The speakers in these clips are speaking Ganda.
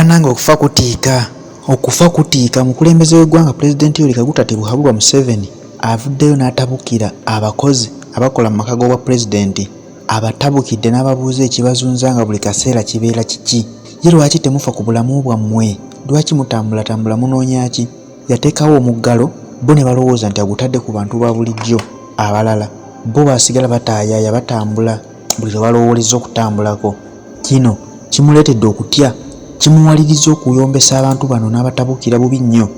Banange okufa kutiika, okufa kutiika. Omukulembeze w'eggwanga Pulezidenti Yoweri Kaguta Tibuhaburwa Museveni avuddeyo n'atabukira abakozi abakola mu maka g'obwa Pulezidenti. Abatabukidde n'ababuuza ekibazunza nga buli kaseera kibeera kiki. Ye lwaki temufa ku bulamu bwammwe? Lwaki mutambulatambula munoonya ki? Yateekawo omuggalo bo ne balowooza nti agutadde ku bantu ba bulijjo abalala. Bo basigala bataayaaya batambula buli lwe balowoolezza okutambulako. Kino kimuleetedde okutya, kimuwalirizza okuyombesa abantu bano n'abatabukira bubi nnyo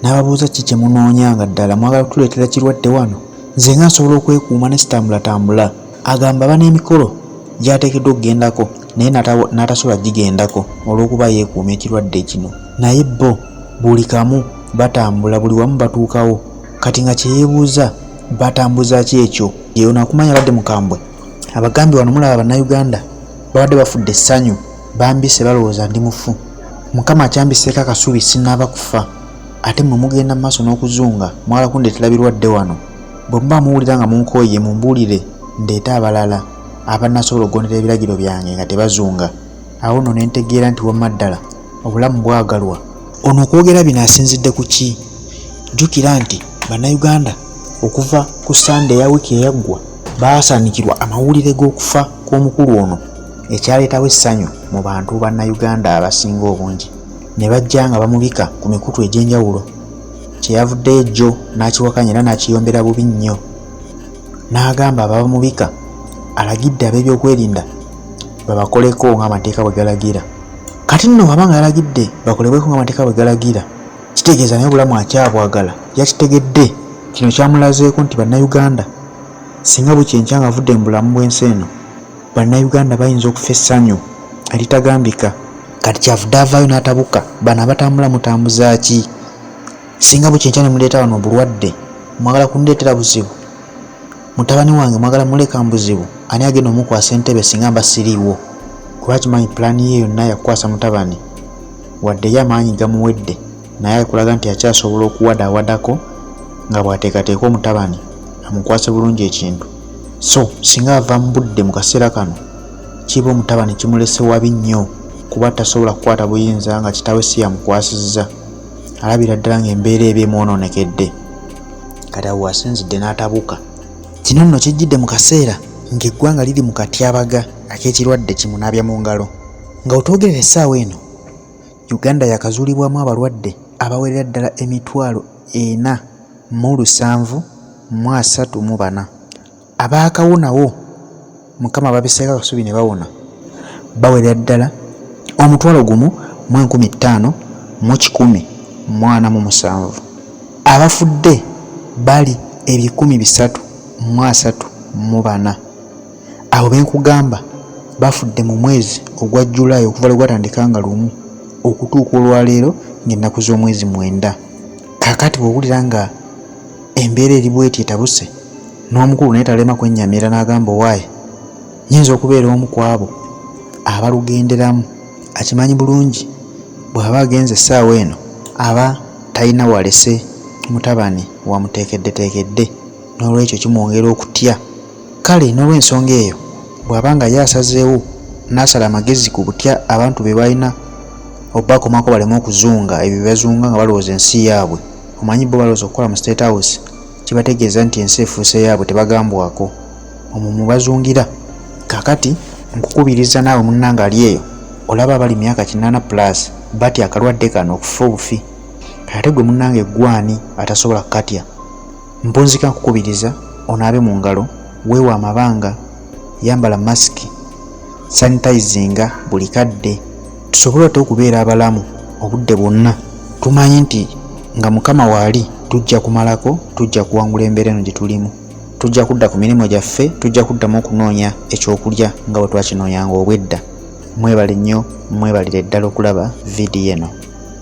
n'ababuuza ki kye munoonya nga ddala mwagala kutuleetera kirwadde wano? Nze nga nsobola okwekuuma ne sitambulatambula. Agamba aba n'emikolo gy'ateekeddwa okugendako naye n'atasobola gigendako olw'okuba yeekuuma ekirwadde kino naye bo buli kamu batambula buli wamu batuukawo kati nga kye yeebuuza batambuza ki ekyo? Ye ono akumanya abadde mukambwe abagambye wano mulaba Bannayuganda babadde bafudde essanyu bambise balowooza ndi mufu Mukama akyambiseeko akasubi sinnaaba kufa ate mmwe mugenda mu maaso n'okuzunga mwagala kundeetera birwadde wano bwe muba muwulira nga munkooye mumbuulire ndeete abalala abanaasobola okugondera ebiragiro byange nga tebazunga. Awo nno ne ntegeera nti wamma ddala obulamu bwagalwa. Ono okwogera bino asinzidde ku ki? Jjukira nti Bannayuganda okuva ku Ssande eya wiiki eyaggwa baasaanikirwa amawulire g'okufa kw'omukulu ono ekyaleetawo essanyu mu bantu Bannayuganda abasinga obungi ne bajja nga bamubika ku mikutu egy'enjawulo kye yavuddeyo jjo n'akiwakanya era n'akiyombera bubi nnyo n'agamba ababamubika alagidde ab'ebyokwerinda babakoleko ng'amateeka bwe galagira. Kati nno bw'aba nga yalagidde bakolebweko ng'amateeka bwe galagira kitegeeza naye obulamu akyabwagala yakitegedde. Kino kyamulazeeko nti Bannayuganda singa bukya enkya ng'avudde mu bulamu bw'ensi eno, Bannayuganda bayinza okufa essanyu eritagambika. Kati kyavudde avaayo n'atabuka, bano abatambula mutambuza ki? Singa bukya enkya ne muleeta wano obulwadde, mwagala kundeetera buzibu? Mutabani wange mwagala muleka mu buzibu? Ani agenda omukwasa entebe singa mba siriiwo? Kuba akimanyi pulaani ye yonna yakukwasa mutabani. Wadde ye amaanyi gamuwedde naye akulaga nti akyasobola okuwadaawadako nga bw'ateekateeka omutabani amukwase bulungi ekintu. So singa ava mu budde mu kaseera kano kiba omutabani kimulese wabi nnyo kuba tasobola kukwata buyinza nga kitaawe si yamukwasizza. Alabira ddala ng'embeera eba emwonoonekedde. Kati awo w'asinzidde n'atabuka. Kino nno kijjidde mu kaseera ng'eggwanga liri mu katyabaga ak'ekirwadde ki munaabya mu ngalo. Nga wetwogerera essaawa eno, Uganda yakazuulibwamu abalwadde abawerera ddala 4734. Abaakawonawo Mukama ababiseeko akasubi ne bawona bawerera ddala 10,547. Abafudde bali 334. Abo be nkugamba bafudde mu mwezi ogwa July okuva lwe gwatandika nga lumu okutuuka olwaleero ng'ennaku z'omwezi mwenda. Kaakati bw'owulira nga embeera eri bw'eti etabuse, n'omukulu naye talema kwennyamira n'agamba owaaye nnyinza okubeera omu ku abo abalugenderamu. Akimanyi bulungi bw'aba agenze essaawa eno aba talina w'alese mutabani wamuteekeddeteekedde n'olwekyo kimwongera okutya. Kale n'olw'ensonga eyo, bw'aba nga ye asazeewo n'asala amagezi ku butya abantu be balina obakomako baleme okuzunga ebyo bye bazunga nga balowooza ensi yaabwe. Omanyi bo balowooza okukola mu State House kibategeeza nti ensi efuuse yaabwe tebagambwako. Omwo mwe bazungira. Kaakati nkukubiriza naawe munnange ali eyo olaba abali myaka kinaana plus batya akalwadde kano okufa obufi. Kati ate gwe munnange ggwe ani atasobola kukatya? Mpunzika nkukubiriza onaabe mu ngalo, weewe amabanga, yambala masiki, sanitayizinga buli kadde tusobole ate okubeera abalamu obudde bwonna. Tumanyi nti nga Mukama waali tujja kumalako, tujja kuwangula embeera eno gye tulimu. Tujja kudda ku mirimu gyaffe, tujja kuddamu okunoonya ekyokulya nga bwe twakinoonyanga obwedda. Mwebale nnyo, mwebalire ddala okulaba vidiyo eno.